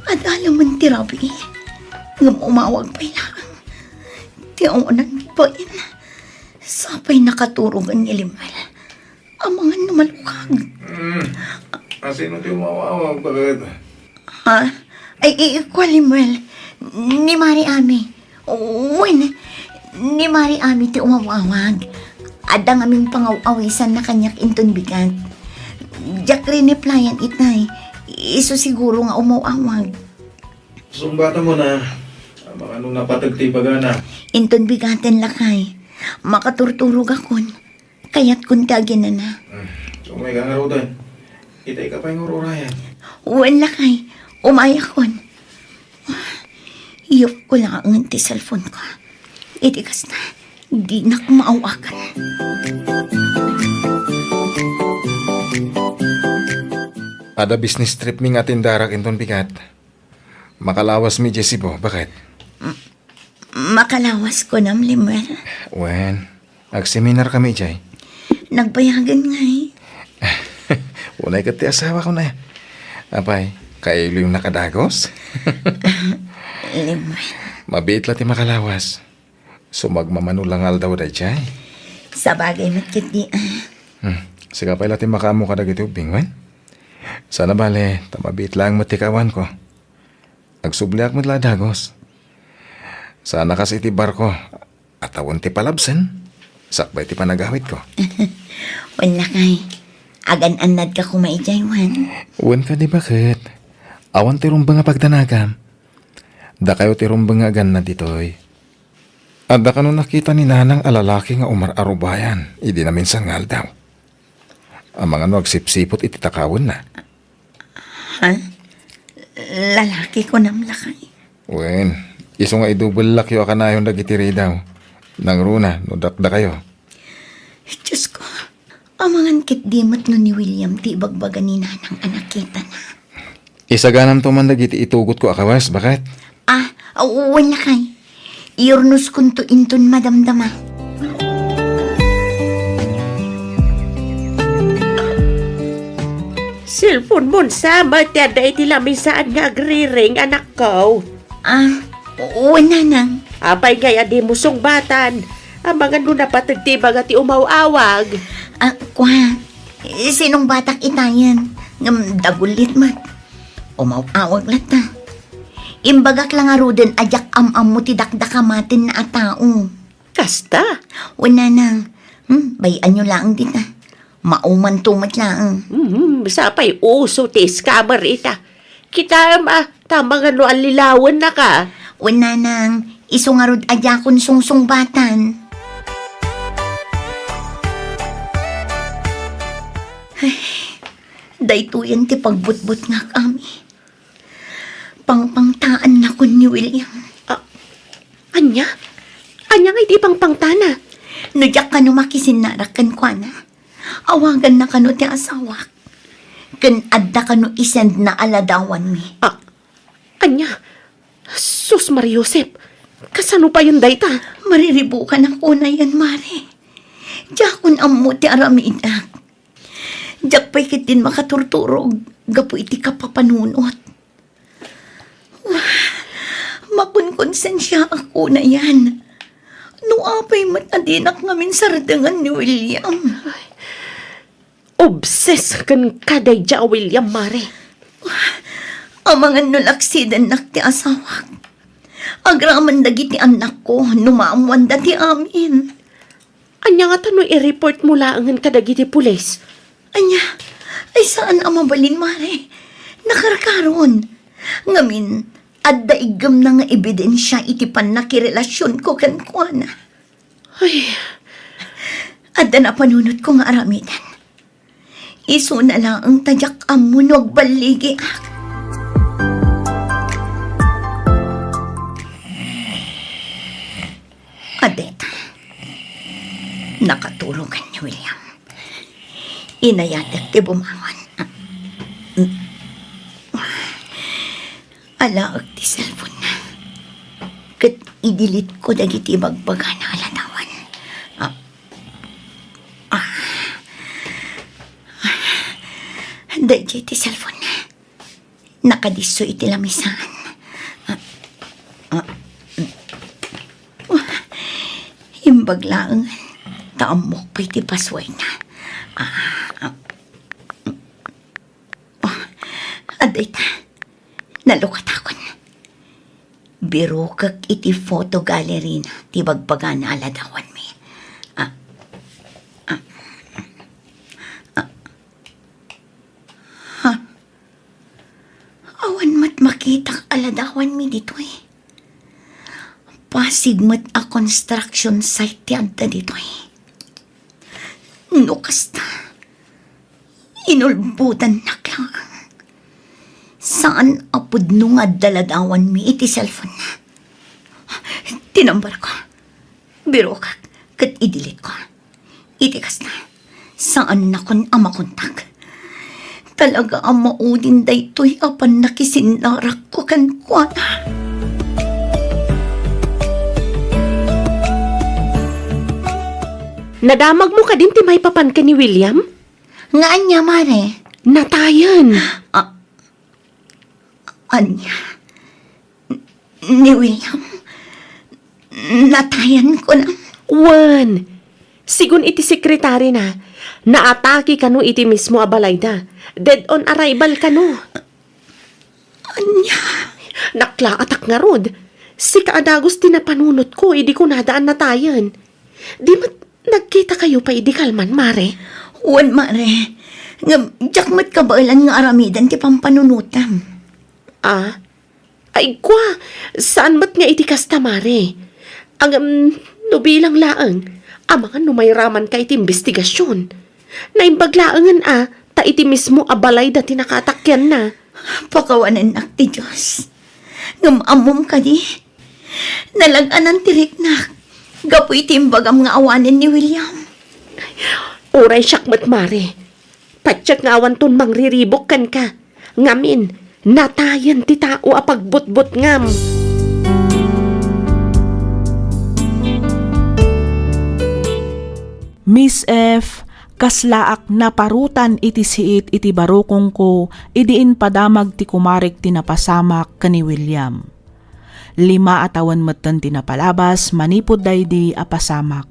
Adda laeng ti rabii, ngem umawag pay laeng. Ti awanan bain, sapay nakaturogen ni Lemuel. Amangan no malukag. Hmm. Asino ti umaw-awag, baket? Ha? Ay, i-, kua, Lemuel. Ni Mari Ami. Wen, ni Mari Ami ti umaw-awag. Adda ngamin pangaw-awisanna kaniak inton bigat. Diak rineplyan itay. Isu siguro nga umaw-awag. Sungbatamon a. Amangan no napateg ti ibagana. Inton bigaten, lakay. Makaturturogakon. Kayatkon ti aginana. Hmm. Umay ka ngaruden. Itay ka pay nga ur-urayan. Wen, lakay. Umayakon. Iyupko laengen ti cellphone ko. Iti kasta, dinak maawagan. Adda business trip mi nga atendarak inton bigat. Makalawasmi idiay Cebu, baket? Makalawas kunam, Lemuel? Wen, agseminar kami idiay. Nagbayagen ngay. Unay ket ti asawak, unay. Apay, kailuyonnak a dagus? Lemuel. Mabiit la ti makalawas. Sumagmamano la nga aldaw daydiay. Sabagay met ketdi, ah. Hmm. Sika pay la ti makaammo kadagiti ubbing, wen? Sana bale, ta mabiit laeng met ti kaawanko. Agsubliak met la a dagus. Sana kas iti barko, a tawen ti palabsen, sakbay ti panagawidko. Wen, lakay, agan-annadka koma idiay, wen? Wen kadi, baket. Awan ti rumbeng a pagdanagam. Dakayo ti rumbeng nga agannad ditoy. Adda kano nakita ni Nanang a lalaki nga umar-arubayan idi naminsan nga aldaw? Amangan no agsipsiput iti takawenna. Ha? Lalaki kunam, lakay? Wen, isu nga idubellakyo a kanayon dagiti ridaw. Nangruna no dakdakayo. Diosko, amangan ketdi met no ni William ti ibagbaga ni Nanang a nakitana. Isaganamto man dagiti itugotko a kawes, baket? Ah, wen, lakay. Iyurnoskonto inton madamdama. Cellphone-mon sa met ti adda iti lamisaan nga agriring, anakko. Ah, wen, Nanang. Apay ngay a dimo sungbatan? Amangan no napateg ti ibaga ti umaw-awag. Ah, kua, sinungbatak itayen, ngem dagullit met. Umaw-awag latta. Imbagak la ngaruden a diak am-ammo ti dakdakamatenna a tao. Kasta? Wen, Nanang. Hmm, bay-anyo laeng dita. Maumanto met laeng. Mhm, sapay uso ti scammer ita. Kitaem a, ta amangan no allilawennaka. Wen, Nanang, isu ngarud a diakon sungsungbatan. Ay, daytoyen ti pagbutbutngak, Ami. Pangpangtaannakon ni William. Ah, ania? Ania nga iti pangpangtana? No diak kano makisinnarak kenkuana, awaganna kano ti asawak. Ken adda kano isendna a ladawanmi. Ah, ania? Sus, Maria Josep, kasano payen dayta? Mariribukanak unayen, Mare. Diakon ammo ti aramidek. Diak pay ketdin makaturturog gapu iti kapapanunot. Wah, makonkonsensiaak unayen. No apay met a dinak ngamin sardengen ni William. Obses kenka daydiay a William, Mare. Wah, amangan no laksidennak ti asawak. Agraman dagiti annakko no maammoanda ti amin. Ania ngata no i-report mo laengen kadagiti pulis? Ania? Ay, saan a mabalin, Mare. Nakarkaron. Ngamin, adda iggemna nga ebidensia iti pannakirelasionko kenkuana. Ay. Adda napanunotko nga aramiden. Isuna laeng ta diak ammo no agballigiak. Adet, nakaturogan ni William. Inayatek ti bumangon. Alaek ti cellphone-na. Ket i-delete-ko dagiti ibagbagana a ladawan. Ah. Ah. Daydiay ti cellphone-na. Nakadisso iti lamisaan. Ah. Ah. Imbag laeng ta ammok pay ti password-na. Ah. Ah. Ah. Adda ita. Nalukatakon. Birukek iti photo gallery-na ti bagbagana a ladawanmi. Ah, ah, ah. Ha? Awan met makitak a ladawanmi ditoy. Pasig met a construction site ti adda ditoy. No kasta, inulbodannak laeng. Saan a pudno nga adda ladawanmi iti cellphone-na. Tinambarko. Birokak ket i-delete-ko. Iti kasta, saannakon a makontak. Talaga a maudin daytoy a pannakisinnarako kenkuana. Nadamagmo kadin ti maipapan ken ni William? Nga ania, Mare? Natayen. Ah, ania? Ni William? Natayen, kunam? Wen. Sigun iti sekretarina, naatake kano iti mismo a balayda. Dead on arrival kano. Ania? Naklaatak ngarud. Sika a dagus ti napanunotko idi kunada a natayen. Di met nagkitakayo pay idi kalman, Mare? Wen, Mare. Ngem diak met kabaelan nga aramiden ti pampanunotem. Ah? Ay, kua, saan met nga iti kasta, Mare. Ngem, no bilang laeng, amangan no mairamanka iti imbestigasion. Naimbag laengen a, ta iti mismo a balayda ti nakaatakianna. Pakawanennak ti Dios. Ngem ammom kadi, nalag-anan ti riknak gapu iti imbagam nga awanen ni William. Uray siak met, Mare. Patiek nga awanton mangriribuk kenka. Ngamin, natayen ti tao a pagbutbutngam. Miss F, kaslaak naparutan iti siit iti barukongko idi impadamag ti kumarek ti napasamak ken ni William. Lima a tawen metten ti napalabas manipud daydi a pasamak.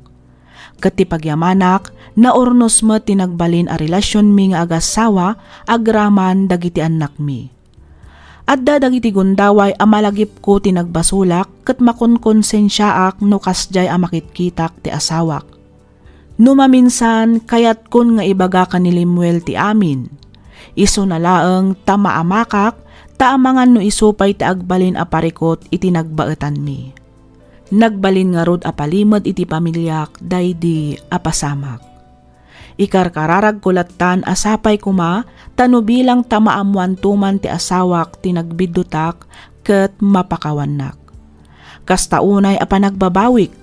Ket ti pagyamanak, naurnos met ti nagbalin a relasionmi nga agassawa agraman dagiti annakmi. Adda dagiti gundaway a malagipko ti nagbasolak ket makonkonsensiaak no kasdiay a makitkitak ti asawak. No maminsan, kayatkon nga ibaga ken ni Lemuel ti amin. Isuna laeng ta maamakak, ta amangan no isu pay ti agbalin a parikut iti nagbaetanmi. Nagbalin ngarud a palimed iti pamiliak daydi a pasamak. Ikarkararagko lattan a sapay koma ta no bilang ta maammoanto man ti asawak ti nagbiddutak ket mapakawannak. Kasta unay a panagbabawik.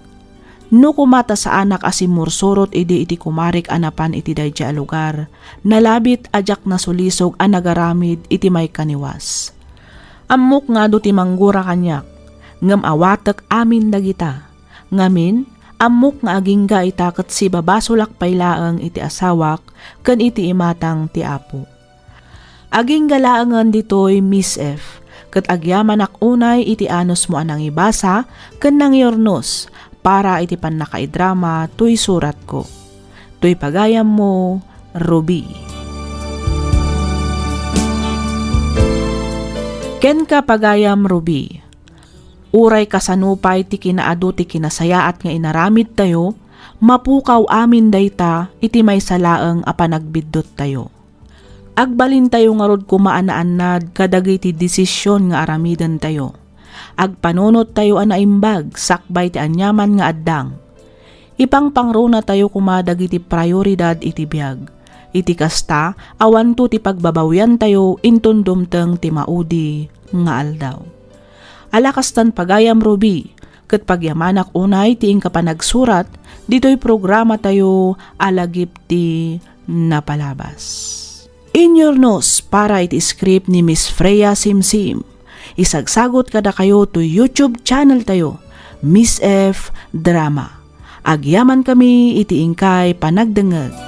No koma ta saanak a simmursurot idi iti kumarek a napan iti daydiay a lugar, nalabit a diak nasulisog a nagaramid iti maikaniwas. Ammok nga adu ti manggura kaniak, ngem awatek amin dagita. Ngamin, ammok nga agingga ita ket sibabasolak pay laeng iti asawak ken iti imatang ti Apo. Agingga laengen ditoy, Miss F, ket agyamanak unay iti anusmo a nangibasa ken nangiurnos para iti pannakaidrama toy suratko. Toy pagayammo, Ruby. Kenka, pagayam Ruby, uray kasano pay ti kinaadu ti kinasayaat nga inaramidtayo, Mapukaw amin dayta iti maysa laeng a panagbidduttayo. Agbalintayo ngarud koma a naannad kadagiti desisyon nga aramidentayo. Agpanunottayo a naimbag sakbay ti aniaman nga addang. Ipangpangronatayo koma dagiti prioridad iti biag. Iti kasta, awanto ti pagbabawiantayo inton dumteng ti maudi nga aldaw. Ala kastan pagayam Ruby, ket pagyamanak unay ti inka panagsurat ditoy programatayo a lagip ti napalabas. Inyurnos para iti script ni Miss Freya Simsim. Isagsagot kadakayo to YouTube channel tayo, Miss F Drama. Agyaman kami iti inkay panagdengngeg.